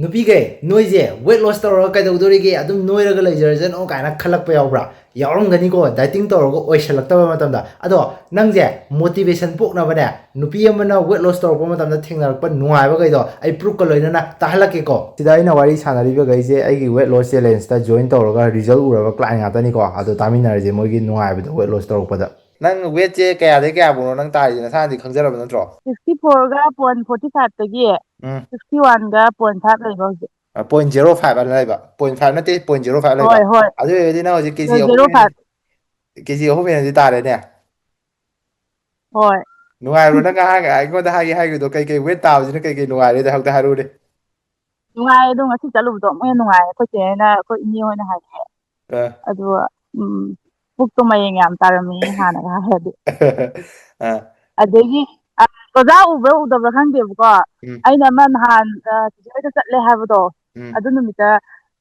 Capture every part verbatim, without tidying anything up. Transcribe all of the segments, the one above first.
ꯅꯨꯄꯤꯈꯩ, ꯅꯣꯏꯁꯦ weight loss ꯇꯧꯔꯒ ꯀꯩꯗꯧꯗꯣꯔꯤꯒꯦ, ꯑꯗꯨꯝ ꯅꯣꯏꯔꯒ ꯂꯩꯖꯔꯖꯅꯣ ꯀꯥꯏꯅ ꯈꯜꯂꯛꯄ ꯌꯥꯎꯕ꯭ꯔꯥ? ꯌꯥꯎꯔꯝꯒꯅꯤꯀꯣ, dieting ꯇꯧꯔꯒ ꯑꯣꯏꯁꯜꯂꯛꯇꯕ ꯃꯇꯝꯗ꯫ ꯑꯗꯣ ꯅꯪꯁꯦ motivation ꯄꯣꯛꯅꯕꯅꯦ, ꯅꯨꯄꯤ ꯑꯃꯅ weight loss ꯇꯧꯔꯛꯄ ꯃꯇꯝꯗ ꯊꯦꯡꯅꯔꯛꯄ ꯅꯨꯡꯉꯥꯏꯕꯈꯩꯗꯣ ꯑꯩ proofꯀ ꯂꯣꯏꯅꯅ ꯇꯥꯍꯜꯂꯛꯀꯦꯀꯣ꯫ ꯁꯤꯗ ꯑꯩꯅ ꯋꯥꯔꯤ ꯁꯥꯟꯅꯔꯤꯕꯈꯩꯁꯦ ꯑꯩꯒꯤ weight loss challengeꯇ join ꯇꯧꯔꯒ result ꯎꯔꯕ client ꯉꯥꯛꯇꯅꯤꯀꯣ꯫ ꯑꯗꯣ ꯇꯥꯃꯤꯟꯅꯔꯁꯦ ꯃꯣꯏꯒꯤ ꯅꯨꯡꯉꯥꯏꯕꯗꯣ weight loss ꯇꯧꯔꯛꯄꯗ꯫ ꯅꯪ weightꯁꯦ ꯀꯌꯥꯗꯩ ꯀꯌꯥꯐꯧꯅꯣ ꯅꯪ ꯇꯥꯔꯤꯁꯦ ꯅꯁꯥꯅꯗꯤ ꯈꯪꯖꯔꯕ ꯅꯠꯇ꯭ꯔꯣ? Sixty fourꯒ point forty fiveꯇꯒꯤ ꯎꯝ. Sixty oneꯒ point five ꯂꯩꯕ ꯍꯧꯖꯤꯛ꯫ Point zero five ꯑꯅ ꯂꯩꯕ, point five ꯅꯠꯇꯦ, point zero five ꯂꯩꯕ꯫ ꯍꯣꯏ, ꯍꯣꯏ. ꯑꯗꯨ ꯑꯣꯏꯔꯗꯤ ꯅꯪ ꯍꯧꯖꯤꯛ ꯀꯦꯖꯤ Zero ꯑꯍꯨꯝ five. ꯀꯦꯖꯤ ꯑꯍꯨꯝ ꯍꯦꯟꯅꯗꯤ ꯇꯥꯔꯦꯅꯦ꯫ ꯍꯣꯏ. ꯅꯨꯡꯉꯥꯏꯕ꯭ꯔꯣ? ꯅꯪ ꯉꯍꯥꯟ ꯑꯩꯉꯣꯟꯗ ꯍꯥꯏꯒꯦ ꯍꯥꯏꯈꯤꯕꯗꯣ, ꯀꯩꯀꯩ weight ꯇꯥꯕꯁꯤꯅ ꯀꯩꯀꯩ ꯅꯨꯡꯉꯥꯏꯔꯦꯗ ꯍꯧꯖꯤꯛꯇ ꯍꯥꯏꯔꯛꯎꯅꯦ꯫ ꯅꯨꯡꯉꯥꯏꯌꯦ꯫ ꯑꯗꯣ ꯉꯁꯤ ꯆꯠꯂꯨꯕꯗꯣ ꯑꯃꯨꯛ ꯍꯦꯟꯅ ꯅꯨꯡꯉꯥꯏꯌꯦ꯫ ꯑꯩꯈꯣꯏ ꯆꯦ ꯍꯣꯏꯅ, ꯑꯩꯈꯣꯏ ꯏꯅꯦ ꯍꯣꯏꯅ ꯍꯥꯏꯔꯛꯑꯦ꯫ ꯑ, ꯑꯗꯣ ꯎꯝ, ꯄꯨꯛꯇꯣ ꯃꯌꯦꯡ ꯌꯥꯝ ꯇꯥꯔꯝꯃꯤ ꯍꯥꯟꯅꯒ ꯍꯥꯏꯔꯗꯤ꯫ ꯑ, ꯑꯗꯒꯤ ꯑ, ꯑꯣꯖꯥ ꯎꯕ꯭ꯔꯥ ꯎꯗꯕ꯭ꯔꯥ ꯈꯪꯗꯦꯕꯀꯣ, ꯎꯝ. ꯑꯩꯅ ꯑꯃ ꯅꯍꯥꯟ ꯑ, ꯆꯤꯆꯦ ꯍꯣꯏꯗ ꯆꯠꯂꯦ ꯍꯥꯏꯕꯗꯣ, ꯎꯝ. ꯑꯗꯨ ꯅꯨꯃꯤꯠꯇ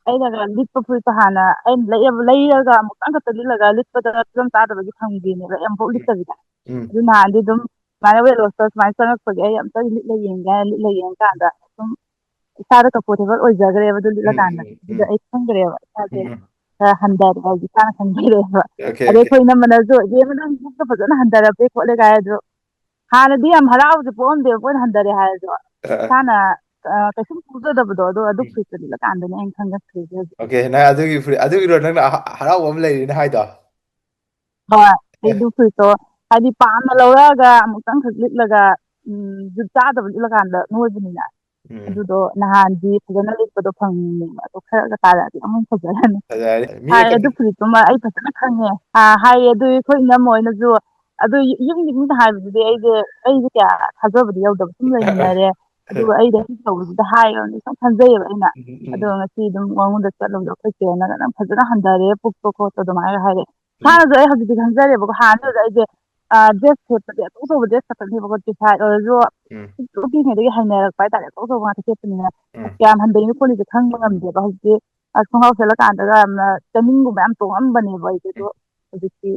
ꯑꯩꯅꯒ ꯂꯤꯠꯄ ꯐꯨꯔꯤꯠꯇꯣ ꯍꯥꯟꯅ ꯑꯩꯅ ꯂꯩꯔ-, ꯂꯩꯔꯒ ꯑꯃꯨꯛꯇꯪ ꯈꯛꯇ ꯂꯤꯠꯂꯒ ꯂꯤꯠꯄꯗ ꯐꯤꯕꯝ ꯆꯥꯗꯕꯒꯤ ꯐꯪꯗꯦꯅꯦꯕ, ꯑꯩ ꯑꯃꯨꯛꯐꯥꯎ ꯂꯤꯠꯇꯕꯤꯗ꯫ ꯎꯝ. ꯑꯗꯨ ꯅꯍꯥꯟꯗꯤ ꯑꯗꯨꯝ ꯁꯨꯃꯥꯏꯅ weight lossꯇ ꯁꯨꯃꯥꯏꯅ ꯆꯪꯉꯛꯄꯒꯤ ꯑꯩ ꯑꯝꯇ ꯂꯤꯠꯂ ꯌꯦꯡꯒꯦ ꯍꯥꯏꯅ ꯂꯤꯠꯂ ꯌꯦꯡꯀꯥꯟꯗ ꯁꯨꯝ ꯏꯁꯥꯗ comfortable ꯑꯣꯏꯖꯈ꯭ꯔꯦꯕ ꯑꯗꯨ ꯎꯝ, ꯂꯤꯠꯂꯀꯥꯟꯗ꯫ ꯎꯝ, ꯑꯗꯨꯗ ꯎꯝ. ꯑꯩ ꯈꯪꯈ꯭ꯔꯦꯕ ꯏꯁꯥꯁꯦ ꯎꯝ, ꯎꯝ. ꯈꯔ ꯍꯟꯊꯔꯦ ꯍꯥꯏꯕ ꯏꯁꯥꯅ ꯈꯪꯖꯔꯦꯕ꯫ Okay, ꯑꯗꯩ okay. ꯑꯩꯈꯣꯏ ꯏꯅꯝꯃꯅꯁꯨ, "ꯏꯕꯦꯝꯃ, ꯅꯪ ꯄꯨꯛꯇꯣ ꯐꯖꯅ ꯍꯟꯊꯔꯕꯅꯦ ꯈꯣꯠꯂꯦ" ꯀꯥꯏ꯫ ꯑꯗꯣ ꯍꯥꯟꯅꯗꯤ ꯌꯥꯝ ꯍꯔꯥꯎꯕꯁꯦ ꯄꯣꯛꯑꯝꯗꯦꯕ, ꯃꯣꯏꯅ ꯍꯟꯊꯔꯦ ꯍꯥꯏꯔꯁꯨ꯫ ꯑ, ꯑ. ꯏꯁꯥꯅ ꯑ, ꯀꯩꯁꯨꯝ ꯈꯪꯖꯗꯕꯗꯣ, ꯑꯗꯣ ꯑꯗꯨ ꯎꯝ. ꯐꯨꯔꯤꯠꯇꯣ ꯂꯤꯠꯂꯀꯥꯟꯗꯅꯦ ꯑꯩꯅ ꯈꯪꯉꯛꯈ꯭ꯔꯤꯁꯦ ꯍꯧꯖꯤꯛ꯫ Okay, ꯅꯪ ꯑꯗꯨꯒꯤ ꯐꯨꯔꯤꯠ, ꯑꯗꯨꯒꯤꯔꯣ ꯅꯪꯅ ꯍ-, ꯍꯔꯥꯎꯕ ꯑꯃ ꯂꯩꯔꯤꯅ ꯍꯥꯏꯗꯣ? ꯍꯣꯏ, ꯑꯦ. ꯑꯩꯗꯨ ꯐꯨꯔꯤꯠꯇꯣ ꯍꯥꯏꯗꯤ ꯄꯥꯝꯅ ꯂꯧꯔꯛꯑꯒ ꯑꯃꯨꯛꯇꯪꯈꯛ ꯂꯤꯠꯂꯒ, ꯎꯝ, ꯖꯨꯠ ꯆꯥꯗꯕ ꯂꯤꯠꯂꯀꯥꯟꯗ ꯅꯣꯏꯕꯅꯤꯅ꯫ ꯎꯝ. ꯑꯗꯨꯗꯣ ꯅꯍꯥꯟꯗꯤ ꯐꯖꯅ ꯂꯤꯠꯄꯗꯣ ꯐꯪꯉꯦꯕ, ꯑꯗꯣ ꯈꯔꯒ ꯇꯥꯔꯛꯑꯗꯤ ꯑꯃꯨꯛ ꯐꯖꯔꯅꯤ꯫ ꯐꯖꯔꯅꯤ꯫ ꯃꯤ ꯍꯥꯏ, ꯑꯇꯩ- ꯑꯗꯨ ꯐꯨꯔꯤꯠꯇꯨꯃ ꯑꯩ ꯐꯖꯅ ꯈꯪꯉꯦ꯫ ꯑꯥ, ꯍꯥꯏꯌꯦ꯫ ꯑꯗꯨ ꯑꯩꯈꯣꯏ ꯏꯅꯝꯃ ꯍꯣꯏꯅꯁꯨ, ꯑꯗꯨ ꯌꯨꯝꯒꯤ ꯃꯤꯅ ꯍꯥꯏꯕꯗꯨꯗꯤ ꯑꯩꯁꯦ, ꯑꯩꯁꯦ ꯀꯌꯥ ꯊꯥꯖꯕꯗꯤ ꯌꯧꯗꯕ, ꯁꯨꯝ ꯂꯩꯃꯤꯟꯅꯔꯦ꯫ ꯑꯗꯨꯒ ꯑꯩꯗꯤ ꯑꯁꯤ ꯇꯧꯕꯁꯤꯗ ꯍꯥꯏꯔꯣꯅ ꯁꯨꯝ ꯈꯟꯖꯩꯌꯦꯕ ꯑꯩꯅ꯫ ꯎꯝ, ꯎꯝ. ꯑꯗꯣ ꯉꯁꯤ ꯑꯗꯨꯝ ꯃꯉꯣꯟꯗ ꯆꯠꯂꯨꯕꯗ ꯑꯩꯈꯣꯏ ꯆꯦꯅꯒ ꯅꯪ ꯐꯖꯅ ꯍꯟꯊꯔꯦ ꯄꯨꯛꯇꯣ ꯈꯣꯠꯇꯣ ꯑꯗꯨꯃꯥꯏꯅ ꯍꯥꯏꯔꯛꯑꯦ꯫ ꯎꯝ. ꯍꯥꯟꯅꯁꯨ ꯑꯩ ꯍꯧꯖꯤꯛꯇꯤ ꯈꯪꯖꯔꯦꯕꯀꯣ, ꯍꯥꯟꯅꯗꯨꯗ ꯑꯩꯁꯦ, ꯑ, dress ꯁꯦꯠꯄꯗꯤ ꯑꯆꯧ ꯑꯆꯧꯕ dress ꯈꯛꯇꯅꯦꯕꯀꯣ, T-shirt ꯑꯣꯏꯔꯁꯨ ꯎꯝ. ꯄꯤꯛꯇ꯭ꯔꯨ ꯄꯤꯛꯏꯉꯩꯗꯒꯤ ꯍꯩꯅꯔꯛꯄ ꯍꯥꯏꯇꯥꯔꯦ, ꯑꯆꯧ ꯑꯆꯧꯕ ꯉꯥꯛꯇ ꯁꯦꯠꯄꯅꯤꯅ꯫ ꯎꯝ. ꯀꯌꯥꯝ ꯍꯟꯊꯩꯅꯣ ꯈꯣꯠꯂꯤꯁꯦ ꯈꯪꯕ ꯉꯝꯗꯦꯕ꯫ ꯍꯧꯖꯤꯛꯇꯤ ꯑ, ꯈꯣꯡꯒ꯭ꯔꯥꯎ ꯁꯦꯠꯂꯀꯥꯟꯗꯒ ꯌꯥꯝꯅ ꯆꯅꯤꯡꯒꯨꯝꯕ ꯌꯥꯝ ꯇꯣꯡꯉꯝꯕꯅꯦꯕ ꯑꯩꯁꯦ, ꯑꯗꯣ ꯎꯝ. ꯍꯧꯖꯤꯛꯇꯤ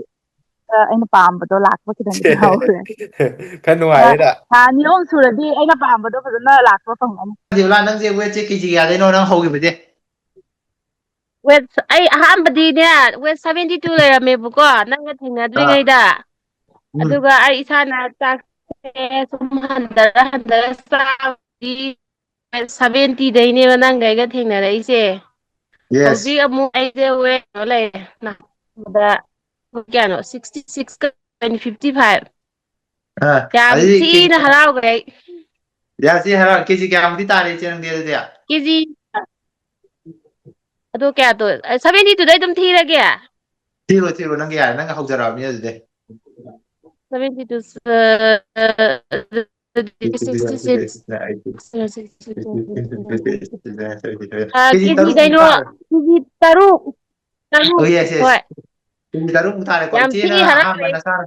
ꯑꯩꯅ ꯄꯥꯝꯕꯗꯣ ꯂꯥꯛꯄ ꯈꯤꯇꯪ ꯊꯦꯡꯍꯧꯔꯦ꯫ ꯈꯔ ꯑꯗ ꯅꯨꯡꯉꯥꯏꯔꯦꯗ꯫ ꯊꯥ ꯑꯅꯤ ꯑꯍꯨꯝ ꯁꯨꯔꯗꯤ ꯑꯩꯅ ꯄꯥꯝꯕꯗꯣ ꯐꯖꯅ ꯂꯥꯛꯄ ꯐꯪꯒꯅꯤ꯫ ꯗꯦꯕꯂꯥ, ꯅꯪꯁꯦ ꯋꯦꯠꯁꯦ ꯀꯦꯖꯤ ꯀꯌꯥꯗꯩꯅꯣ ꯅꯪ ꯍꯧꯈꯤꯕꯁꯦ? ꯋꯦꯠ ꯑꯩ ꯑꯍꯥꯟꯕꯗꯤꯅꯦ, ꯋꯦꯠ ꯁꯚꯦꯟꯇꯤ ꯇꯨ ꯂꯩꯔꯝꯃꯦꯕꯀꯣ, ꯅꯪꯒ ꯑꯥ꯫ ꯊꯦꯡꯅꯗ꯭ꯔꯤꯉꯩꯗ꯫ ꯎꯝ꯫ ꯑꯗꯨꯒ ꯑꯩ ꯏꯁꯥꯅ ꯆꯥꯛꯁꯦ ꯁꯨꯝ ꯍꯟꯊꯔ ꯍꯟꯊꯔ ꯆꯥꯕꯗꯤ ꯁꯚꯦꯟꯇꯤꯗꯩꯅꯦꯕ ꯅꯪꯒ ꯑꯩꯒ ꯊꯦꯡꯅꯔꯛꯏꯁꯦ꯫ Yes꯫ ꯍꯧꯖꯤꯛ ꯑꯃꯨꯛ ꯑꯩꯁꯦ ꯋꯦꯠ ꯀꯩꯅꯣ ꯂꯩꯔꯦ, ꯅꯍꯥꯟꯗ ꯀꯌꯥꯅꯣ, ꯁꯤꯛꯁꯇꯤ ꯁꯤꯛꯁ ꯀ ꯐꯤꯐꯇꯤ ꯐꯥꯏꯚ꯫ ꯑꯥ, ꯌꯥꯝ ꯑꯗꯨꯗꯤ ꯀꯦꯖꯤ ꯊꯤꯅ ꯀꯌꯥ-, ꯍꯔꯥꯎꯈ꯭ꯔꯦ ꯑꯩ꯫ ꯌꯥꯝ ꯊꯤ ꯍꯔꯥꯎ-, ꯀꯦꯖꯤ ꯀꯌꯥꯃꯨꯛꯇꯤ ꯇꯥꯔꯦ ꯏꯆꯦ ꯅꯪꯗꯤ ꯑꯗꯨꯗꯤ? ꯀꯦꯖꯤ ꯑꯗꯣ ꯀꯌꯥ ꯇꯣ-, ꯁꯚꯦꯟꯇꯤ ꯇꯨꯗꯩ ꯑꯗꯨꯝ ꯊꯤꯔꯒꯦ? ꯊꯤꯔꯣ, ꯊꯤꯔꯣ, ꯅꯪꯒꯤ ꯌꯥꯔꯦ, ꯅꯪ ꯍꯧꯖꯔꯛꯑꯕꯅꯤ ꯑꯗꯨꯗꯤ꯫ ꯁꯚꯦꯟꯇꯤ ꯇꯨ, ꯁꯤꯛꯁꯇꯤ ꯁꯤꯛꯁ, ꯀꯦꯖꯤ ꯀꯦꯖꯤ ꯇꯔꯨꯛꯃꯨꯛ ꯀꯩꯅꯣ, ꯇꯥꯔꯦ꯫ ꯀꯦꯖꯤ ꯇꯔꯨꯛ, ꯇꯔꯨꯛ, Oh, yes, yes꯫ ꯍꯣꯏ꯫ ꯀꯦꯖꯤ ꯇꯔꯨꯛꯃꯨꯛ ꯇꯥꯔꯦꯀꯣ꯫ ꯌꯥꯝ ꯏꯆꯦꯅ ꯊꯤ ꯑꯍꯥꯟꯕ ꯍꯔꯥꯎꯔꯦ꯫ ꯅꯁꯥꯅ,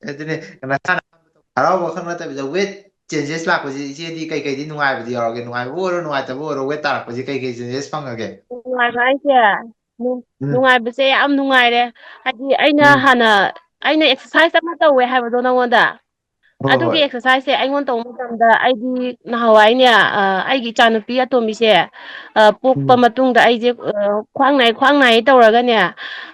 ꯑꯗꯨꯅꯦ, ꯅꯁꯥꯅ ꯑꯍꯥꯟꯕ ꯍꯔꯥꯎꯕ ꯈꯛ ꯅꯠꯇꯕꯤꯗ weight changes ꯂꯥꯛꯄꯁꯤ ꯏꯆꯦꯗꯤ ꯀꯩ ꯀꯩꯗꯤ ꯅꯨꯡꯉꯥꯏꯕꯗꯤ ꯌꯥꯎꯔꯒꯦ? ꯅꯨꯡꯉꯥꯏꯕꯕꯨ ꯑꯣꯏꯔꯣ, ꯅꯨꯡꯉꯥꯏꯇꯕꯕꯨ ꯑꯣꯏꯔꯣ, weight ꯇꯥꯔꯛꯄꯁꯤ ꯀꯩ ꯀꯩ changes ꯐꯪꯉꯒꯦ? ꯅꯨꯡꯉꯥꯏꯕ ꯍꯥꯏꯁꯦ, ꯅꯨ-, ꯎꯝ, ꯅꯨꯡꯉꯥꯏꯕꯁꯦ ꯌꯥꯝ ꯅꯨꯡꯉꯥꯏꯔꯦ꯫ ꯍꯥꯏꯗꯤ ꯑꯩꯅ ꯎꯝ꯫ ꯍꯥꯟꯅ, ꯑꯩꯅ exercise ꯑꯃ ꯇꯧꯋꯦ ꯍꯥꯏꯕꯗꯣ ꯅꯉꯣꯟꯗ, ꯍꯣꯏ, ꯑꯗꯨꯒꯤ ꯍꯣꯏ꯫ exercise ꯁꯦ ꯑꯩꯉꯣꯟꯗ ꯇꯧꯕ ꯃꯇꯝꯗ ꯑꯩꯗꯤ ꯅꯍꯥꯟꯋꯥꯏꯅꯦ, ꯑ, ꯑꯩꯒꯤ ꯏꯆꯥꯅꯨꯄꯤ ꯑꯇꯣꯝꯕꯤꯁꯦ, ꯑ, ꯄꯣꯛꯄ ꯎꯝ, ꯃꯇꯨꯡꯗ ꯑꯩꯁꯦ, ꯑ, ꯈ꯭ꯋꯥꯡ ꯅꯥꯏ, ꯈ꯭ꯋꯥꯡ ꯅꯥꯏ ꯇꯧꯔꯒꯅꯦ,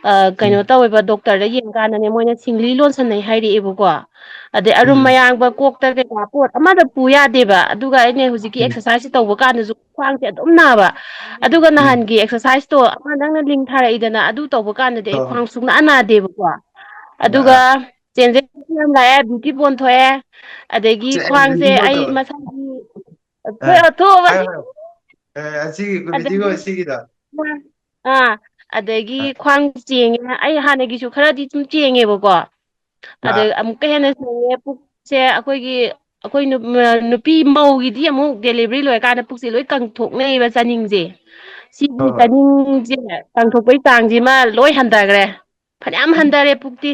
ꯑ, ꯀꯩꯅꯣ ꯎꯝ, ꯇꯧꯋꯦꯕ, doctor ꯗ ꯌꯦꯡꯀꯥꯟꯗꯅꯦ ꯃꯣꯏꯅ ꯁꯤꯡꯂꯤ ꯂꯣꯟꯁꯟꯅꯩ ꯍꯥꯏꯔꯛꯑꯦꯕꯀꯣ꯫ ꯑꯗꯩ ꯑꯔꯨꯝ ꯎꯝ, ꯃꯌꯥꯡꯕ ꯀꯣꯛꯇ ꯀꯩꯀꯥ ꯄꯣꯠ ꯑꯃꯗ ꯄꯨ ꯌꯥꯗꯦꯕ꯫ ꯑꯗꯨꯒ ꯑꯩꯅ ꯍꯧꯖꯤꯛꯀꯤ ꯎꯝ, exercise ꯁꯦ ꯇꯧꯕ ꯀꯥꯟꯗꯁꯨ ꯈ꯭ꯋꯥꯡꯁꯦ ꯑꯗꯨꯝ ꯅꯥꯕ꯫ ꯑꯗꯨꯒ ꯎꯝ, ꯅꯍꯥꯟꯒꯤ exercise ꯇꯣ ꯑꯃ ꯅꯪꯅ link ꯊꯥꯔꯛꯏꯗꯅ, ꯑꯗꯨ ꯇꯧꯕ ꯀꯥꯟꯗꯗꯤ ꯑꯩ ꯍꯣꯏ, ꯍꯣꯏ꯫ ꯈ꯭ꯋꯥꯡ ꯁꯨꯡꯅꯥ ꯅꯥꯗꯦꯕꯀꯣ꯫ ꯑꯥ, ꯑꯗꯨꯒ ꯑꯥ꯫ changes ꯌꯥꯝ ꯂꯥꯛꯑꯦ, beauty ꯄꯣꯟꯊꯣꯛꯑꯦ꯫ ꯑꯗꯒꯤ ꯁꯦ, ꯑꯩ ꯈ꯭ꯋꯥꯡꯁꯦ beauty ꯄꯣꯟ ꯑꯩ ꯇꯧꯔꯦ꯫ ꯃꯁꯥꯒꯤ ꯑꯥ, ꯊꯣꯛꯑꯦ, ꯊꯣꯛꯑꯕꯅꯤ꯫ ꯍꯥꯏꯌꯣ, ꯍꯥꯏꯌꯣ꯫ ꯑꯥ, ꯑꯁꯤꯒꯤ beauty ꯀꯣ ꯑꯗꯒꯤ ꯁꯤꯒꯤꯗꯣ꯫ ꯑꯥ, ꯑꯗꯒꯤ ꯑꯥ, ꯈ꯭ꯋꯥꯡ ꯆꯦꯡꯉꯦ꯫ ꯑꯩ ꯍꯥꯟꯅꯒꯤꯁꯨ ꯈꯔꯗꯤ ꯁꯨꯝ ꯆꯦꯡꯉꯦꯕꯀꯣ꯫ ꯑꯗ ꯑꯥ, ꯑꯃꯨꯛꯀ ꯍꯦꯟꯅ ꯆꯦꯡꯉꯦ꯫ ꯄꯨꯛꯁꯦ ꯑꯩꯈꯣꯏꯒꯤ, ꯑꯩꯈꯣꯏ ꯅꯨ-, ꯅꯨꯄꯤ ꯃꯧꯒꯤꯗꯤ ꯑꯃꯨꯛ delivery ꯂꯣꯏꯔꯀꯥꯟꯗ ꯄꯨꯛꯁꯦ ꯂꯣꯏ ꯀꯪꯊꯣꯛꯅꯩꯕ, ꯆꯥꯅꯤꯡꯁꯦ꯫ ꯁꯤꯒꯤ ꯍꯣꯏ, ꯍꯣꯏ꯫ ꯆꯥꯅꯤꯡꯁꯦ ꯀꯪꯊꯣꯛꯄꯒꯤ ꯆꯥꯡꯁꯤꯃ ꯂꯣꯏ ꯍꯟꯊꯈ꯭ꯔꯦ꯫ ꯐꯅꯌꯥꯝ ꯍꯟꯊꯔꯦ ꯄꯨꯛꯇꯤ꯫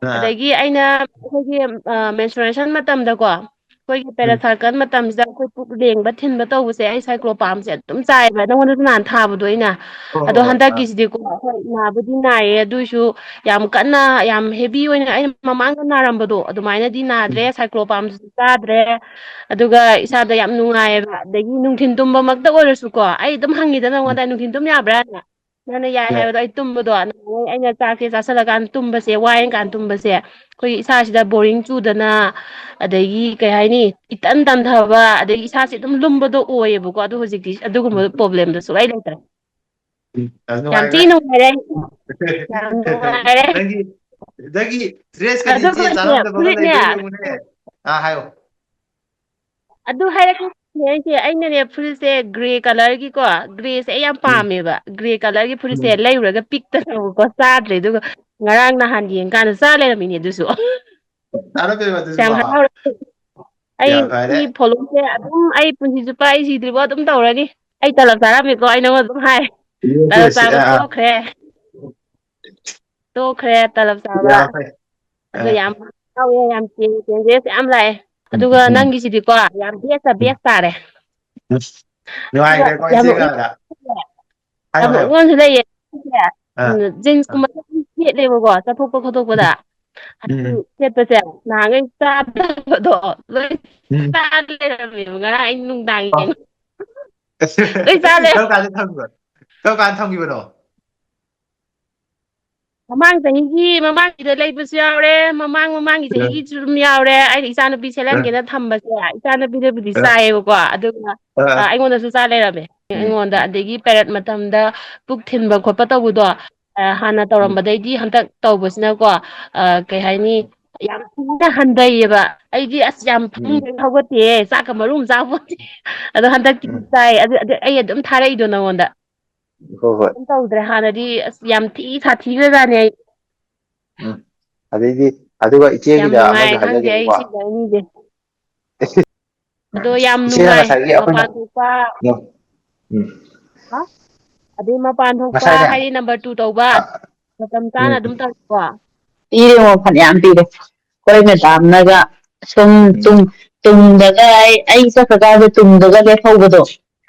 ꯑꯥ, ꯑꯗꯒꯤ ꯑꯩꯅ ꯑꯩꯈꯣꯏꯒꯤ, ꯑ, menstruation ꯃꯇꯝꯗꯀꯣ, ꯑꯩꯈꯣꯏꯒꯤ ꯎꯝ꯫ ꯄꯦꯔꯥꯁꯥꯏꯀꯜ ꯃꯇꯝꯁꯤꯗ ꯑꯩꯈꯣꯏ ꯄꯨꯛ ꯂꯦꯡꯕ ꯊꯤꯟꯕ ꯇꯧꯕꯁꯦ ꯑꯩ ꯁꯥꯏꯀ꯭ꯂꯣꯄꯥꯝꯁꯦ ꯑꯗꯨꯝ ꯆꯥꯏꯌꯦꯕ, ꯅꯉꯣꯟꯗꯁꯨ ꯅꯍꯥꯟ ꯊꯥꯕꯗꯣ ꯑꯩꯅ꯫ ꯍꯣꯏ, ꯑꯗꯣ ꯍꯣꯏ, ꯍꯣꯏ꯫ ꯑꯥ꯫ ꯍꯟꯗꯛꯀꯤꯁꯤꯗꯤꯀꯣ ꯍꯣꯏ ꯅꯥꯕꯨꯗꯤ ꯅꯥꯏꯌꯦ, ꯑꯗꯨꯏꯁꯨ ꯌꯥꯝ ꯀꯟꯅ ꯌꯥꯝ ꯍꯦꯚꯤ ꯑꯣꯏꯅ ꯑꯩꯅ ꯃꯃꯥꯡꯗ ꯅꯥꯔꯝꯕꯗꯣ ꯑꯗꯨꯃꯥꯏꯅꯗꯤ ꯅꯥꯗ꯭ꯔꯦ꯫ ꯎꯝ꯫ ꯁꯥꯏꯀ꯭ꯂꯣꯄꯥꯝꯁꯨ ꯆꯥꯗ꯭ꯔꯦ꯫ ꯑꯗꯨꯒ ꯏꯁꯥꯗ ꯌꯥꯝ ꯅꯨꯡꯉꯥꯏꯌꯦꯕ꯫ ꯑꯗꯒꯤ ꯅꯨꯡꯊꯤꯟ ꯇꯨꯝꯕꯃꯛꯇ ꯑꯣꯏꯔꯁꯨꯀꯣ, ꯑꯩ ꯑꯗꯨꯝ ꯍꯪꯉꯤꯗ ꯎꯝ꯫ ꯅꯉꯣꯟꯗ, "ꯅꯨꯡꯊꯤꯟ ꯇꯨꯝ ꯌꯥꯕ꯭ꯔꯥꯅ?" ꯅꯪꯅ ꯌꯥꯏ ꯌꯥꯏ꯫ ꯍꯥꯏꯕꯗꯣ ꯑꯩ ꯇꯨꯝꯕꯗꯣ, ꯅꯍꯥꯟꯉꯩ ꯑꯩꯅ ꯆꯥꯛꯁꯦ ꯆꯥꯁꯤꯜꯂꯀꯥꯟꯗ ꯇꯨꯝꯕꯁꯦ, ꯋꯥꯏ ꯀꯥꯟꯗ ꯇꯨꯝꯕꯁꯦ, ꯑꯩꯈꯣꯏꯒꯤ ꯏꯁꯥꯁꯤꯗ ꯕꯣꯔꯤꯡ ꯆꯨꯗꯅ, ꯑꯗꯒꯤ ꯀꯩ ꯍꯥꯏꯅꯤ, ꯏꯇꯟ ꯇꯟꯊꯕ, ꯑꯗꯒꯤ ꯏꯁꯥꯁꯦ ꯑꯗꯨꯝ ꯂꯨꯝꯕꯗꯣ ꯑꯣꯏꯌꯦꯕꯀꯣ꯫ ꯑꯗꯨ ꯍꯧꯖꯤꯛꯇꯤ ꯑꯗꯨꯒꯨꯝꯕ ꯄ꯭ꯔꯣꯕ꯭ꯂꯦꯝꯗꯣ ꯁꯨꯛꯂꯩ ꯂꯩꯇ꯭ꯔꯦ꯫ ꯎꯝ, ꯌꯥꯝ ꯌꯥꯝ ꯊꯤ ꯅꯨꯡꯉꯥꯏꯈ꯭ꯔꯦ꯫ ꯅꯨꯡꯉꯥꯏꯔꯦ ꯑꯩ꯫ ꯌꯥꯝ ꯅꯨꯡꯉꯥꯏꯔꯦ꯫ ꯅꯪꯒꯤ, ꯅꯪꯒꯤ ꯗ꯭ꯔꯦꯁꯀꯗꯤ ꯑꯗꯨꯒ ꯏꯆꯦ ꯍꯧꯖꯤꯛꯅꯦ ꯆꯥꯟꯅꯗꯕꯒ ꯐꯨꯔꯤꯠꯅꯦ꯫ ꯂꯩꯕ꯭ꯔꯥ ꯌꯦꯡꯉꯨꯅꯦ꯫ ꯑꯥ, ꯍꯥꯏꯌꯣ꯫ ꯑꯗꯨ ꯍꯥꯏꯔꯛꯀꯦ ꯑꯩꯁꯦ, ꯑꯩꯅꯅꯦ ꯐꯨꯔꯤꯠꯁꯦ ꯒ꯭ꯔꯦ ꯀꯂꯔꯒꯤꯀꯣ, ꯒ꯭ꯔꯦꯁꯦ ꯑꯩ ꯌꯥꯝ ꯎꯝ꯫ ꯄꯥꯝꯃꯦꯕ꯫ ꯒ꯭ꯔꯦ ꯀꯂꯔꯒꯤ ꯐꯨꯔꯤꯠꯁꯦ ꯎꯝ꯫ ꯂꯩꯔꯨꯔꯒ ꯄꯤꯛꯇꯅꯕꯀꯣ ꯆꯥꯗ꯭ꯔꯦ, ꯑꯗꯨꯒ ꯉꯔꯥꯡ ꯅꯍꯥꯟ ꯌꯦꯡꯀꯥꯟꯗ ꯆꯥ ꯂꯩꯔꯝꯃꯤꯅꯦ ꯑꯗꯨꯁꯨ꯫ ꯆꯥꯟꯅꯗꯦꯕ ꯌꯥꯝ ꯑꯗꯨꯁꯨꯀꯣ꯫ ꯍꯔꯥꯎꯔꯦ꯫ ꯑꯩ ꯌꯥꯝ ꯐꯔꯦ꯫ ꯁꯤ ꯐꯣꯂꯣꯁꯦ ꯑꯗꯨꯝ ꯑꯩ ꯄꯨꯟꯁꯤ ꯆꯨꯞꯄ ꯑꯩ ꯁꯤꯗ꯭ꯔꯤꯕꯣ ꯑꯗꯨꯝ ꯇꯧꯔꯅꯤ꯫ ꯑꯩ ꯇꯂꯞ ꯆꯥꯔꯝꯃꯦꯀꯣ, ꯑꯩ ꯅꯉꯣꯟꯗ ꯑꯗꯨꯝ ꯍꯥꯏ꯫ ꯌꯦꯁ, ꯇꯂꯞ ꯌꯦꯁ, ꯆꯥꯕ ꯑꯥ꯫ ꯇꯣꯛꯈ꯭ꯔꯦ꯫ ꯇꯣꯛꯈ꯭ꯔꯦ ꯇꯂꯞ ꯆꯥꯕ꯫ ꯌꯥꯝ ꯐꯩ꯫ ꯑꯗꯣ ꯑꯥ꯫ ꯌꯥꯝ ꯍꯔꯥꯎꯋꯦ, ꯌꯥꯝ ꯆꯦꯟ-, ꯆꯦꯟꯖꯦꯁ ꯌꯥꯝ ꯂꯥꯛꯑꯦ꯫ ꯎꯝ, ꯑꯗꯨꯒ ꯎꯝ꯫ ꯅꯪꯒꯤꯁꯤꯗꯤꯀꯣ ꯌꯥꯝ ꯕꯦꯁꯇ ꯎꯝ꯫ ꯕꯦꯁ ꯇꯥꯔꯦ꯫ ꯑꯁ, ꯅꯨꯡꯉꯥꯏꯈ꯭ꯔꯦꯀꯣ ꯌꯥꯝ ꯏꯆꯦ ꯅꯣꯛꯅꯤꯡꯕ ꯀꯥꯟꯗ꯫ ꯌꯥꯝ ꯍꯥꯏꯌꯣ, ꯍꯥꯏꯌꯣ꯫ ꯅꯣꯛꯅꯤꯡꯕ ꯑꯃꯁꯨ ꯂꯩꯌꯦ꯫ ꯑꯥ꯫ ꯎꯝ, ꯖꯤꯟꯁꯀꯨꯝꯕ ꯑꯗꯨꯝ ꯁꯦꯠꯂꯦꯕꯀꯣ, ꯆꯠꯊꯣꯛꯄ ꯈꯣꯠꯇꯣꯛꯄꯗ꯫ ꯎꯝ, ꯑꯗꯨ ꯎꯝ꯫ ꯁꯦꯠꯄꯁꯦ ꯅꯍꯥꯟꯈꯩ ꯆꯥꯗꯕꯗꯣ ꯂꯣꯏ ꯎꯝ꯫ ꯆꯥ ꯂꯩꯔꯝꯃꯦꯕ ꯉꯔꯥꯡ ꯑꯩ ꯅꯨꯡꯗꯥꯡ ꯑꯣ꯫ ꯌꯦꯡꯉ-, ꯂꯣꯏ ꯆꯥ ꯂꯩꯔꯝꯃꯦ꯫ ꯀꯔꯝ ꯀꯥꯟꯗ ꯊꯝꯈꯤꯕ-, ꯀꯔꯝ ꯀꯥꯟꯗ ꯊꯝꯈꯤꯕꯅꯣ? ꯃꯃꯥꯡ ꯆꯍꯤꯒꯤ ꯃꯃꯥꯡꯒꯤꯗ ꯂꯩꯕꯁꯨ ꯌꯥꯎꯔꯦ, ꯃꯃꯥꯡ ꯃꯃꯥꯡꯒꯤ ꯆꯍꯤꯒꯤꯁꯨ ꯑꯗꯨꯝ ꯌꯥꯎꯔꯦ꯫ ꯑꯩꯅ ꯏꯆꯥꯅꯨꯄꯤ ꯁꯦꯠꯍꯟꯒꯦꯅ ꯊꯝꯕꯁꯦ, ꯏꯆꯥꯅꯨꯄꯤꯗꯕꯨꯗꯤ ꯆꯥꯏꯌꯦꯕꯀꯣ, ꯑꯗꯨꯒ, ꯑ, ꯑꯩꯉꯣꯟꯗꯁꯨ ꯆꯥ ꯂꯩꯔꯝꯃꯦ꯫ ꯎꯝ꯫ ꯑꯩꯉꯣꯟꯗ꯫ ꯑꯗꯒꯤ ꯄꯦꯔꯦꯠ ꯃꯇꯝꯗ ꯄꯨꯛ ꯊꯤꯟꯕ ꯈꯣꯠꯄ ꯇꯧꯕꯗꯣ, ꯑ, ꯍꯥꯟꯅ ꯎꯝ꯫ ꯇꯧꯔꯝꯕꯗꯩꯗꯤ ꯍꯟꯗꯛ ꯇꯧꯕꯁꯤꯅꯀꯣ, ꯑ, ꯀꯩ ꯍꯥꯏꯅꯤ, ꯌꯥꯝ ꯊꯤꯅ ꯍꯟꯊꯩꯌꯦꯕ꯫ ꯑꯩꯗꯤ ꯑꯁ ꯌꯥꯝ ꯎꯝ꯫ ꯐꯃꯨꯡꯗꯩ ꯍꯧꯒꯠꯇꯦ, ꯆꯥꯛꯀ ꯃꯔꯨ ꯑꯃ ꯆꯥꯄꯣꯠꯇꯦ꯫ ꯑꯗꯣ ꯍꯟꯗꯛꯇꯤ ꯎꯝ꯫ ꯆꯥꯏ꯫ ꯑꯗꯨ, ꯑꯗꯨ ꯑꯩ ꯑꯗꯨꯝ ꯊꯥꯔꯛꯏꯗꯣ ꯅꯉꯣꯟꯗ꯫ ꯍꯣꯏ, ꯍꯣꯏ꯫ ꯀꯩꯝ ꯇꯧꯗ꯭ꯔꯦ꯫ ꯍꯥꯟꯅꯗꯤ ꯑꯁ ꯌꯥꯝ ꯊꯤ ꯁꯥꯊꯤꯈ꯭ꯔꯖꯥꯠꯅꯦ ꯑꯩ꯫ ꯎꯝ꯫ ꯑꯗꯩꯗꯤ, ꯑꯗꯨꯒ ꯌꯥꯝ ꯏꯆꯦꯒꯤꯗ ꯑꯃꯁꯨ ꯅꯨꯡꯉꯥꯏ, ꯈꯪꯗꯦ ꯑꯩ ꯍꯥꯏꯖꯒꯦꯕꯀꯣ꯫ ꯁꯤꯁꯦ ꯑꯅꯤꯁꯦ꯫ ꯑꯗꯣ ꯌꯥꯝ ꯏꯆꯦꯅ ꯅꯨꯡꯉꯥꯏ꯫ ꯉꯁꯥꯏꯒꯤ ꯑꯩꯈꯣꯏꯅ, ꯃꯄꯥꯟ ꯊꯣꯛꯄ, ꯎꯝ, ꯎꯝ꯫ ꯍꯥ? ꯑꯗꯩ ꯃꯄꯥꯟ ꯊꯣꯛꯄ ꯉꯁꯥꯏꯅꯦ꯫ ꯍꯥꯏꯗꯤ number two ꯇꯧꯕ, ꯑ, ꯃꯇꯝ ꯆꯥꯅ ꯎꯝ, ꯑꯗꯨꯝ ꯎꯝ꯫ ꯇꯧꯀꯣ꯫ ꯄꯤꯔꯦꯉꯣ, ꯐꯅꯌꯥꯝ ꯄꯤꯔꯦ꯫ ꯑꯩꯈꯣꯏ ꯃꯦꯗꯥꯝꯅꯒ ꯁꯨꯝ ꯎꯝ꯫ ꯇꯨꯡ ꯇꯨꯡꯗꯒ ꯑꯩ ꯑꯩ ꯆꯠꯈ꯭ꯔꯀꯥꯟꯗ ꯇꯨꯡꯗꯒ ꯂꯦꯞꯍꯧꯕꯗꯣ,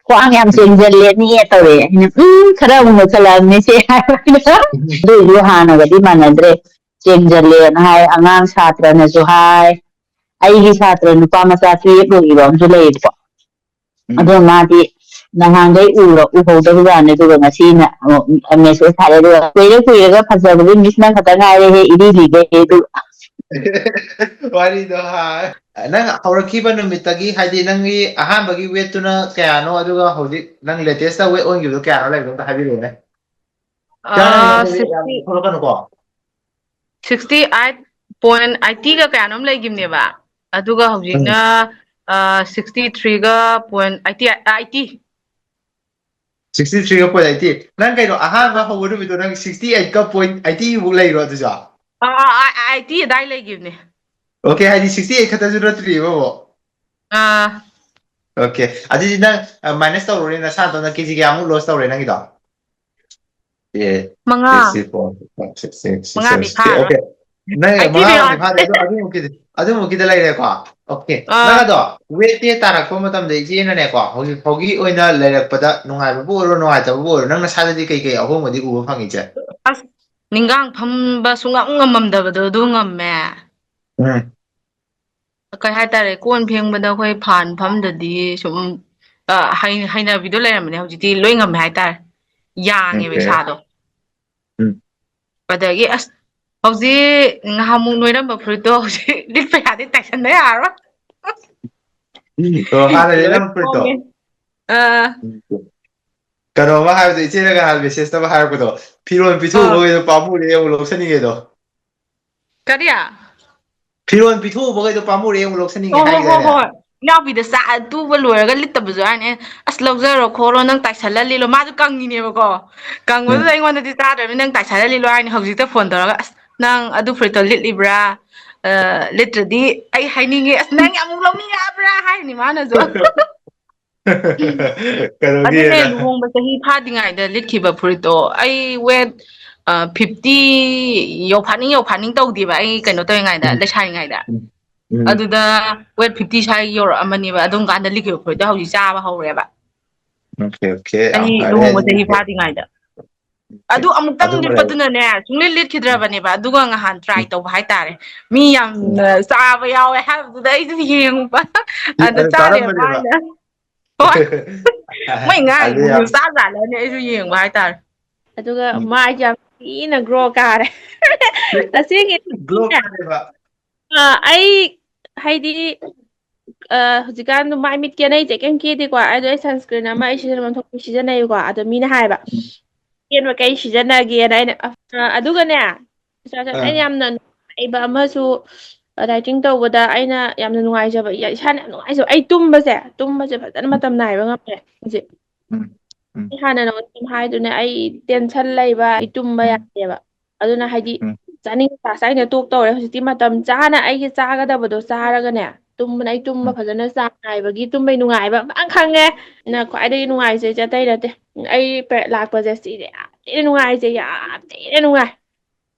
"ꯈ꯭ꯋꯥꯡ ꯌꯥꯝ ꯆꯦꯟꯖꯜꯂꯦꯅꯦ" ꯇꯧꯔꯛꯑꯦ꯫ ꯑꯩꯅ, "ꯎꯝ, ꯈꯔ ꯑꯃꯨꯛ ꯅꯣꯏꯈꯠꯂꯛꯑꯕꯅꯤꯁꯦ" ꯍꯥꯏꯕ ꯑꯩꯅ꯫ ꯑꯗꯨ ꯑꯣꯏꯁꯨ ꯍꯥꯟꯅꯒꯗꯤ ꯃꯥꯟꯅꯗ꯭ꯔꯦ꯫ ꯆꯦꯟꯖꯜꯂꯦꯅ ꯍꯥꯏ, ꯑꯉꯥꯡ ꯁꯥꯇ꯭ꯔꯅꯁꯨ ꯍꯥꯏ꯫ ꯑꯩꯒꯤ ꯁꯥꯇ꯭ꯔ ꯅꯨꯄꯥ ꯃꯆꯥ ꯇꯨꯌꯦꯞ ꯂꯣꯏꯈꯤꯕ ꯑꯃꯁꯨ ꯂꯩꯌꯦꯕꯀꯣ꯫ ꯎꯝ꯫ ꯑꯗꯣ ꯃꯥꯗꯤ ꯅꯍꯥꯟꯈꯩ ꯎꯔ-, ꯎꯍꯧꯗꯕꯖꯥꯠꯅꯦ, ꯑꯗꯨꯒ ꯉꯁꯤꯅ ꯑꯃꯨꯛ ꯃꯦꯁꯦꯖ ꯊꯥꯔꯛꯑꯦ, ꯑꯗꯨꯒ "ꯀꯨꯏꯔꯦ ꯀꯨꯏꯔꯒ ꯐꯖꯕꯗꯤ ꯃꯤꯁ ꯅꯪ ꯈꯛꯇ ꯉꯥꯏꯔꯦꯍꯦ, ꯏꯔꯤ ꯂꯤꯒꯩ" ꯑꯗꯨ꯫ ꯋꯥꯔꯤꯗꯣ ꯍꯥꯏ꯫ ꯅꯪ ꯍꯧꯔꯛꯈꯤꯕ ꯅꯨꯃꯤꯠꯇꯒꯤ, ꯍꯥꯏꯗꯤ ꯅꯪꯒꯤ ꯑꯍꯥꯟꯕꯒꯤ ꯋꯦꯠꯇꯨꯅ ꯀꯌꯥꯅꯣ, ꯑꯗꯨꯒ ꯍꯧꯖꯤꯛ ꯅꯪ ꯂꯦꯇꯦꯁꯇ ꯋꯦꯠ ꯑꯣꯟꯈꯤꯕꯗꯣ ꯀꯌꯥꯅꯣ ꯂꯩꯕꯗꯣ ꯑꯝꯇ ꯍꯥꯏꯕꯤꯔꯛꯑꯣꯅꯦ꯫ ꯌꯥꯝ ꯑꯥ, ꯌꯥꯝ ꯁꯤꯛꯁꯇꯤ, ꯊꯣꯛꯂꯛꯀꯅꯨꯀꯣ꯫ ꯁꯤꯛꯁꯇꯤ ꯑꯩꯠ ꯄꯣꯏꯟ ꯑꯩꯠꯇꯤꯒ ꯀꯌꯥꯅꯣꯝ ꯂꯩꯈꯤꯕꯅꯦꯕ, ꯑꯗꯨꯒ ꯎꯝ꯫ ꯍꯧꯖꯤꯛꯅ, ꯑꯥ, ꯁꯤꯛꯁꯇꯤ ꯊ꯭ꯔꯤꯒ ꯄꯣꯏꯟ ꯑꯩꯠꯇꯤ, ꯑꯩꯠꯇꯤ꯫ ꯁꯤꯛꯁꯇꯤ ꯊ꯭ꯔꯤꯒ ꯄꯣꯏꯟ ꯑꯩꯠꯇꯤ꯫ ꯅꯪ ꯀꯩꯅꯣ, ꯑꯍꯥꯟꯕ ꯍꯧꯕ ꯅꯨꯃꯤꯠꯇꯣ ꯅꯪ ꯁꯤꯛꯁꯇꯤ ꯑꯩꯠꯀ ꯄꯣꯏꯟ ꯑꯩꯠꯇꯤ ꯃꯨꯛ ꯂꯩꯔꯣ ꯑꯗꯨꯁꯨ? ꯑꯥ, ꯑꯥ, ꯑꯥ, ꯑꯩꯠꯇꯤ ꯑꯗꯥꯏ ꯂꯩꯈꯤꯕꯅꯦ꯫ ꯑꯣꯀꯦ, ꯍꯥꯏꯗꯤ ꯁꯤꯛꯁꯇꯤ ꯑꯩꯠ ꯈꯛꯇꯁꯨ ꯅꯠꯇ꯭ꯔꯤꯕ ꯑꯃꯨꯛ? ꯑꯥ꯫ ꯑꯣꯀꯦ, ꯑꯗꯨꯗꯤ ꯅꯪ, ꯑ, ꯃꯥꯏꯅꯁ ꯇꯧꯔꯨꯔꯦ ꯅꯁꯥ ꯅꯇꯣꯝꯇ, ꯀꯦꯖꯤ ꯀꯌꯥꯃꯨꯛ ꯂꯣꯁ ꯇꯧꯔꯦ ꯅꯪꯒꯤꯗꯣ? ꯑꯦ, ꯃꯉꯥ꯫ Six, four, five, six, six, six, ꯃꯉꯥꯗꯤ ꯁꯤꯛꯁ, ꯐꯥꯔꯣꯏ꯫ ꯑꯣꯀꯦ꯫ ꯅꯪ ꯑꯩꯠꯇꯤ ꯃꯉꯥ ꯍꯧꯖꯤꯛ ꯌꯧꯔꯗꯤ꯫ ꯐꯥꯔꯦ, ꯑꯗꯣ ꯑꯗꯨꯃꯨꯛꯀꯤꯗꯤ, ꯑꯗꯨꯃꯨꯛꯀꯤꯗ ꯂꯩꯔꯦꯀꯣ? ꯑꯣꯀꯦ꯫ ꯅꯪ ꯑꯥ꯫ ꯑꯗꯣ ꯋꯦꯠꯇꯤ ꯇꯥꯔꯛꯄ ꯃꯇꯝꯗ ꯏꯆꯦꯅꯅꯦꯀꯣ, ꯍꯧꯖꯤꯛ ꯐꯥꯎꯒꯤ ꯑꯣꯏꯅ ꯂꯩꯔꯛꯄꯗ ꯅꯨꯡꯉꯥꯏꯕꯕꯨ ꯑꯣꯏꯔꯣ, ꯅꯨꯡꯉꯥꯏꯇꯕꯕꯨ ꯑꯣꯏꯔꯣ, ꯅꯪ ꯅꯁꯥꯗꯗꯤ ꯀꯩ ꯀꯩ ꯑꯍꯣꯡꯕꯗꯤ ꯎꯕ ꯐꯪꯉꯤ, ꯏꯆꯦ? ꯑꯁ, ꯅꯤꯡꯒꯥꯡ ꯐꯝꯕ ꯁꯨꯡꯉꯝ ꯉꯝꯃꯝꯗꯕꯗꯣ ꯑꯗꯨ ꯉꯝꯃꯦ꯫ ꯎꯝ꯫ ꯀꯩ ꯍꯥꯏꯇꯥꯔꯦ, ꯀꯣꯟ ꯐꯦꯡꯕꯗ ꯑꯩꯈꯣꯏ ꯐꯥꯟ ꯐꯝꯗꯗꯤ ꯁꯨꯝ, ꯑ, ꯍꯩ-, ꯍꯩꯅꯕꯤꯗꯣ ꯂꯩꯔꯝꯕꯅꯦ, ꯍꯧꯖꯤꯛꯇꯤ ꯂꯣꯏ ꯉꯝꯃꯦ ꯍꯥꯏꯇꯥꯔꯦ, ꯌꯥꯡꯉꯦꯕ ꯑꯣꯀꯦ꯫ ꯏꯁꯥꯗꯣ꯫ ꯎꯝ꯫ ꯑꯗꯒꯤ ꯑꯁ, ꯍꯧꯖꯤꯛ ꯉꯍꯥꯟꯃꯨꯛ ꯅꯣꯏꯔꯝꯕ ꯐꯨꯔꯤꯠꯇꯣ ꯍꯧꯖꯤꯛ ꯂꯤꯠꯄ ꯌꯥꯗꯦ, ꯇꯥꯏꯁꯟꯕ ꯌꯥꯔꯔꯣꯏ꯫ ꯑꯣ, ꯍꯥꯟꯅ ꯂꯣꯏ ꯂꯤꯠꯂꯝꯕ ꯐꯨꯔꯤꯠꯇꯣ? ꯄꯣꯝꯃꯦ꯫ ꯑꯥ꯫ ꯎꯝ꯫ ꯀꯩꯅꯣꯝꯃ ꯍꯥꯏꯕꯗꯣ, ꯏꯆꯦꯅ ꯉꯍꯥꯟ ꯃꯦꯁꯦꯖꯇ ꯑꯃ ꯍꯥꯏꯔꯛꯄꯗꯣ, "ꯐꯤꯔꯣꯜ ꯑꯥ꯫ ꯄꯤꯊꯣꯛꯎꯕꯒꯤꯗꯣ ꯄꯥꯝꯃꯨꯔꯦ, ꯑꯃꯨꯛ ꯂꯧꯁꯟꯅꯤꯡꯉꯦꯗꯣ"꯫ ꯀꯔꯤ? "ꯐꯤꯔꯣꯜ ꯄꯤꯊꯣꯛꯎꯕꯈꯩꯗꯣ ꯄꯥꯝꯃꯨꯔꯦ, ꯑꯃꯨꯛ ꯂꯧꯁꯟꯅꯤꯡꯉꯦ" ꯑꯣ, ꯍꯣ, ꯍꯣ, ꯍꯥꯏꯈꯤꯗꯥꯏꯅꯦ? ꯍꯣꯏ꯫ ꯏꯅꯥꯎꯄꯤꯗ ꯆꯥ-, ꯇꯨꯕ ꯂꯣꯏꯔꯒ ꯂꯤꯠꯇꯕꯁꯨ ꯌꯥꯎꯔꯤꯅꯦ꯫ "ꯑꯁ, ꯂꯧꯖꯔꯣ ꯈꯣꯠꯂꯣ, ꯅꯪ ꯇꯥꯏꯁꯜꯂ ꯂꯤꯠꯂꯣ"꯫ ꯃꯥꯁꯨ ꯀꯪꯉꯤꯅꯦꯕꯀꯣ꯫ ꯎꯝ꯫ ꯀꯪꯕꯗꯨꯗ ꯑꯩꯉꯣꯟꯗꯗꯤ ꯆꯥꯗ꯭ꯔꯕꯅꯤꯅ "ꯅꯪ ꯇꯥꯏꯁꯜꯂ ꯂꯤꯠꯂꯣ" ꯍꯥꯏꯅꯤ꯫ ꯍꯧꯖꯤꯛꯇ ꯐꯣꯟ ꯇꯧꯔꯒ, "ꯑꯁ, ꯅꯪ ꯑꯗꯨ ꯐꯨꯔꯤꯠꯇꯣ ꯂꯤꯠꯂꯤꯕ꯭ꯔꯥ? ꯑ, ꯂꯤꯠꯇ꯭ꯔꯗꯤ ꯑꯩ ꯍꯥꯏꯅꯤꯡꯉꯦ꯫ ꯑꯁ, ꯅꯪ ꯑꯃꯨꯛ ꯂꯧꯅꯤꯡꯉꯛꯑꯕ꯭ꯔꯥ?" ꯍꯥꯏꯅꯤ ꯃꯥꯅꯁꯨ꯫ ꯀꯩꯅꯣꯒꯤ ꯑꯗꯨꯅꯦ, ꯑꯣꯏꯅ꯫ ꯂꯨꯍꯣꯡꯕ ꯆꯍꯤ ꯐꯥꯗ꯭ꯔꯤꯉꯩꯗ ꯂꯤꯠꯈꯤꯕ ꯐꯨꯔꯤꯠꯇꯣ꯫ ꯑꯩ ꯋꯦꯠ, ꯑ, ꯐꯤꯐꯇꯤ ꯌꯧꯐꯥꯠꯅꯤꯡ ꯌꯧꯐꯥꯠꯅꯤꯡ ꯇꯧꯗꯦꯕ, ꯑꯩ ꯀꯩꯅꯣ ꯇꯧꯔꯤꯉꯩꯗ, ꯎꯝ꯫ ꯂꯩꯁꯥꯔꯤꯉꯩꯗ꯫ ꯎꯝ꯫ ꯎꯝ꯫ ꯑꯗꯨꯗ ꯋꯦꯠ ꯐꯤꯐꯇꯤ ꯁ꯭ꯋꯥꯏ ꯌꯧꯔꯛꯑꯃꯅꯦꯕ꯫ ꯑꯗꯨꯝ ꯀꯥꯟꯗ ꯂꯤꯛꯈꯤꯕ ꯐꯨꯔꯤꯠꯇꯣ ꯍꯧꯖꯤꯛ ꯆꯥꯕ ꯍꯧꯔꯦꯕ꯫ ꯑꯣꯀꯦ, ꯑꯣꯀꯦ, ꯌꯥꯝ ꯑꯩ ꯐꯔꯦ꯫ ꯂꯨꯍꯣꯡꯕ ꯆꯍꯤ ꯐꯥꯗ꯭ꯔꯤꯉꯩꯗ꯫ ꯑꯗꯨ ꯑꯃꯨꯛꯇꯪ ꯑꯗꯨ ꯐꯔꯦ꯫ ꯂꯤꯠꯄꯗꯨꯅꯅꯦ ꯁꯨꯡꯂꯤꯠ ꯂꯤꯠꯈꯤꯗ꯭ꯔꯕꯅꯦꯕ꯫ ꯑꯗꯨꯒ ꯉꯍꯥꯟ ꯇ꯭ꯔꯥꯏ ꯎꯝ꯫ ꯇꯧꯕ ꯍꯥꯏꯇꯥꯔꯦ꯫ ꯃꯤ ꯌꯥꯝꯅ ꯆꯥꯕ ꯌꯥꯎꯋꯦ ꯍꯥꯏꯕꯗꯨꯗ ꯑꯩꯁꯨ ꯌꯦꯡꯕ꯫ ꯑꯗꯨ ꯑꯗꯨ ꯆꯥꯔꯦ ꯆꯥꯔꯝꯕꯅꯦꯕ? ꯃꯥꯏꯅ꯫ ꯍꯣꯏ꯫ ꯃꯣꯏ ꯑꯗꯨ ꯉꯥꯡꯉꯤꯗꯨ ꯌꯥꯝ ꯆꯥ ꯖꯥꯠꯂꯅꯦ ꯑꯩꯁꯨ ꯌꯦꯡꯕ ꯍꯥꯏꯇꯥꯔꯦ꯫ ꯑꯗꯨꯒ ꯎꯝ꯫ ꯃꯥꯏꯁꯦ ꯌꯥꯝ ꯊꯤꯅ ꯒ꯭ꯔꯣ ꯀꯥꯔꯦ꯫ ꯇꯁꯦꯡꯒꯤ ꯒ꯭ꯔꯣ ꯀꯥꯔꯦꯕ꯫ ꯑ, ꯑꯩ ꯍꯥꯏꯗꯤ, ꯑ, ꯍꯧꯖꯤꯛꯀꯥꯟꯗꯣ ꯃꯥꯏ ꯃꯤꯠ ꯀꯦꯅꯩꯁꯦ ꯀꯩꯝ ꯀꯦꯗꯦꯀꯣ꯫ ꯑꯗꯣ ꯑꯩ sunscreen ꯑꯃ ꯑꯩ ꯁꯤꯖꯤꯟꯅꯐꯝ ꯊꯣꯛꯄ ꯁꯤꯖꯤꯟꯅꯩꯀꯣ꯫ ꯑꯗꯣ ꯃꯤꯅ ꯍꯥꯏꯕ, "ꯀꯦꯟꯕ ꯀꯩ ꯁꯤꯖꯤꯟꯅꯒꯦꯅ?" ꯑꯩꯅ, ꯑ, ꯑꯗꯨꯒꯅꯦ, ꯏꯁꯥꯁꯦ ꯑꯩꯅ ꯑꯥ꯫ ꯌꯥꯝꯅ ꯅꯨꯡꯉꯥꯏꯕ ꯑꯃꯁꯨ, dieting ꯇꯧꯕꯗ ꯑꯩꯅ ꯌꯥꯝꯅ ꯅꯨꯡꯉꯥꯏꯖꯕ, ꯏꯁꯥꯅ ꯌꯥꯝ ꯅꯨꯡꯉꯥꯏꯖꯕ, ꯑꯩ ꯇꯨꯝꯕꯁꯦ, ꯇꯨꯝꯕꯁꯦ ꯐꯖꯅ ꯃꯇꯝ ꯅꯥꯏꯕ ꯉꯝꯃꯦ ꯍꯧꯖꯤꯛ꯫ ꯎꯝ, ꯎꯝ, ꯑꯩ ꯍꯥꯟꯅ ꯅꯉꯣꯟꯗ ꯁꯨꯝ ꯍꯥꯏꯗꯨꯅꯦ, ꯑꯩ tension ꯂꯩꯕ, ꯑꯩ ꯇꯨꯝꯕ ꯎꯝ, ꯌꯥꯗꯦꯕ꯫ ꯑꯗꯨꯅ ꯍꯥꯏꯗꯤ ꯎꯝ, ꯆꯥꯅꯤꯡ ꯆꯥ ꯆꯥꯏꯅ ꯇꯣꯛ ꯇꯧꯔꯦ꯫ ꯍꯧꯖꯤꯛꯇꯤ ꯃꯇꯝ ꯆꯥꯅ ꯑꯩꯒꯤ ꯆꯥꯒꯗꯕꯗꯣ ꯆꯥꯔꯒꯅꯦ, ꯇꯨꯝꯕꯅ, ꯑꯩ ꯇꯨꯝꯕ ꯎꯝ, ꯐꯖꯅ ꯆꯥꯡ ꯅꯥꯏꯕꯒꯤ ꯇꯨꯝꯕꯩ ꯅꯨꯡꯉꯥꯏꯕ ꯃꯌꯥꯝ ꯈꯪꯉꯦ꯫ ꯅ ꯈ꯭ꯋꯥꯏꯗꯒꯤ ꯅꯨꯡꯉꯥꯏꯖꯩꯁꯦ ꯑꯇꯩ ꯅꯠꯇꯦ꯫ ꯑꯩ period ꯂꯥꯛꯄꯁꯦ ꯁꯤꯁꯦ ꯌꯥꯝ ꯊꯤꯅ ꯅꯨꯡꯉꯥꯏꯖꯩ, ꯌꯥꯝ ꯊꯤꯅ ꯅꯨꯡꯉꯥꯏ꯫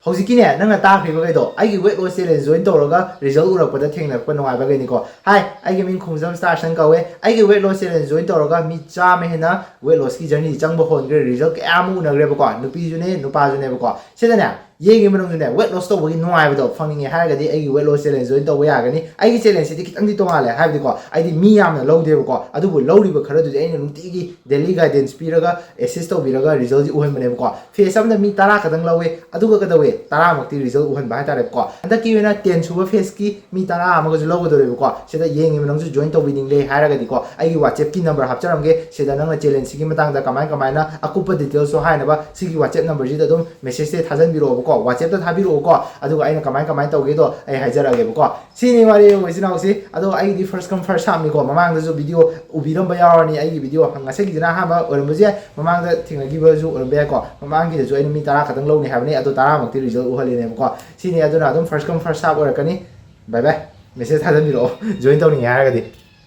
ꯍꯧꯖꯤꯛꯀꯤꯅꯦ, ꯅꯪꯅ ꯇꯥꯈ꯭ꯔꯤꯕꯈꯩꯗꯣ ꯑꯩꯒꯤ weight loss challenge join ꯇꯧꯔꯒ result ꯎꯔꯛꯄꯗ ꯊꯦꯡꯅꯔꯛꯄ ꯅꯨꯡꯉꯥꯏꯕꯈꯩꯅꯤꯀꯣ꯫ Hi, ꯑꯩꯒꯤ ꯃꯤꯡ ꯈꯣꯡꯖꯝ ꯁ꯭ꯇꯥꯔꯁꯟ ꯀꯧꯋꯦ꯫ ꯑꯩꯒꯤ weight loss challenge join ꯇꯧꯔꯒ ꯃꯤ ꯆꯥꯝꯃ ꯍꯦꯟꯅ weight lossꯀꯤ journey ꯆꯪꯕ ꯍꯧꯍꯟꯈ꯭ꯔꯦ, result ꯀꯌꯥ ꯑꯃ ꯎꯅꯈ꯭ꯔꯦꯕꯀꯣ, ꯅꯨꯄꯤꯁꯨꯅꯦ ꯅꯨꯄꯥꯁꯨꯅꯦꯕꯀꯣ꯫ ꯁꯤꯗꯅꯦ, ꯌꯦꯡꯉꯤ ꯃꯅꯨꯡꯗꯅꯦ, weight loss ꯇꯧꯕꯒꯤ ꯅꯨꯡꯉꯥꯏꯕꯗꯣ ꯐꯪꯅꯤꯡꯉꯦ ꯍꯥꯏꯔꯒꯗꯤ ꯑꯩꯒꯤ weight loss challenge join ꯇꯧꯕ ꯌꯥꯒꯅꯤ꯫ ꯑꯩꯒꯤ challengeꯁꯤꯗꯤ ꯈꯤꯇꯪꯗꯤ ꯇꯣꯡꯉꯥꯜꯂꯦ, ꯍꯥꯏꯕꯗꯤꯀꯣ, ꯑꯩꯗꯤ ꯃꯤ ꯌꯥꯝꯅ ꯂꯧꯗꯦꯕꯀꯣ, ꯑꯗꯨꯕꯨ ꯂꯧꯔꯤꯕ ꯈꯔꯗꯨꯗꯤ ꯑꯩꯅ ꯅꯨꯡꯇꯤꯒꯤ daily guidance ꯄꯤꯔꯒ assist ꯇꯧꯕꯤꯔꯒ resultꯁꯤ ꯎꯍꯟꯕꯅꯦꯕꯀꯣ꯫ Phase ꯑꯃꯗ ꯃꯤ ꯇꯔꯥ ꯈꯛꯇꯪ ꯂꯧꯋꯦ, ꯑꯗꯨꯒ ꯀꯩꯗꯧꯋꯦ, ꯇꯔꯥꯃꯛꯇꯤ result ꯎꯍꯟꯕ ꯍꯥꯏꯇꯥꯔꯦꯕꯀꯣ꯫ ꯍꯟꯗꯛꯀꯤ ꯑꯣꯏꯅ ten ꯁꯨꯕ phaseꯀꯤ ꯃꯤ ꯇꯔꯥ ꯑꯃꯒꯁꯨ ꯂꯧꯒꯗꯧꯔꯦꯕꯀꯣ꯫ ꯁꯤꯗ ꯌꯦꯡꯉꯤꯕ ꯅꯪꯁꯨ join ꯇꯧꯕꯤꯅꯤꯡꯂꯦ ꯍꯥꯏꯔꯒꯗꯤꯀꯣ, ꯑꯩꯒꯤ WhatsAppꯀꯤ number ꯍꯥꯞꯆꯔꯝꯒꯦ꯫ ꯁꯤꯗ ꯅꯪꯅ challengeꯁꯤꯒꯤ ꯃꯇꯥꯡꯗ ꯀꯃꯥꯏ ꯀꯃꯥꯏꯅ ꯑꯀꯨꯞꯄ detailsꯇꯣ ꯍꯥꯏꯅꯕ ꯁꯤꯒꯤ WhatsApp numberꯁꯤꯗ ꯑꯗꯨꯝ messageꯁꯦ ꯊꯥꯖꯟꯕꯤꯔꯛꯑꯣꯕꯀꯣ, WhatsAppꯇ ꯊꯥꯕꯤꯔꯛꯑꯣꯀꯣ꯫ ꯑꯗꯨꯒ ꯑꯩꯅ ꯀꯃꯥꯏ ꯀꯃꯥꯏꯅ ꯇꯧꯒꯦꯗꯣ ꯑꯩ ꯍꯥꯏꯖꯔꯛꯑꯒꯦꯕꯀꯣ꯫ ꯁꯤꯅꯤ ꯋꯥꯔꯤ, ꯏꯆꯤꯟ ꯏꯅꯥꯎꯁꯤ꯫ ꯑꯗꯣ ꯑꯩꯒꯤꯗꯤ first come first serveꯅꯤꯀꯣ꯫ ꯃꯃꯥꯡꯗꯁꯨ video ꯎꯕꯤꯔꯝꯕ ꯌꯥꯎꯔꯅꯤ ꯑꯩꯒꯤ video꯫ ꯉꯁꯤꯒꯤꯁꯤꯅ ꯑꯍꯥꯟꯕ ꯑꯣꯏꯔꯝꯕꯁꯨ ꯌꯥꯏ, ꯃꯃꯥꯡꯗ ꯊꯦꯡꯅꯈꯤꯕꯁꯨ ꯑꯣꯏꯔꯝꯕ ꯌꯥꯏꯀꯣ꯫ ꯃꯃꯥꯡꯒꯤꯗꯁꯨ ꯑꯩꯅ ꯃꯤ ꯇꯔꯥ ꯈꯛꯇꯪ ꯂꯧꯅꯤ ꯍꯥꯏꯕꯅꯤ, ꯑꯗꯣ ꯇꯔꯥꯃꯛꯇꯤ result ꯎꯍꯜꯂꯤꯅꯦꯕꯀꯣ꯫ ꯁꯤꯅꯤ, ꯑꯗꯨꯅ ꯑꯗꯨꯝ first come first serve ꯑꯣꯏꯔꯛꯀꯅꯤ꯫ Bye bye꯫ Message ꯊꯥꯖꯟꯕꯤꯔꯛꯑꯣ, join ꯇꯧꯅꯤꯡꯉꯦ ꯍꯥꯏꯔꯒꯗꯤ꯫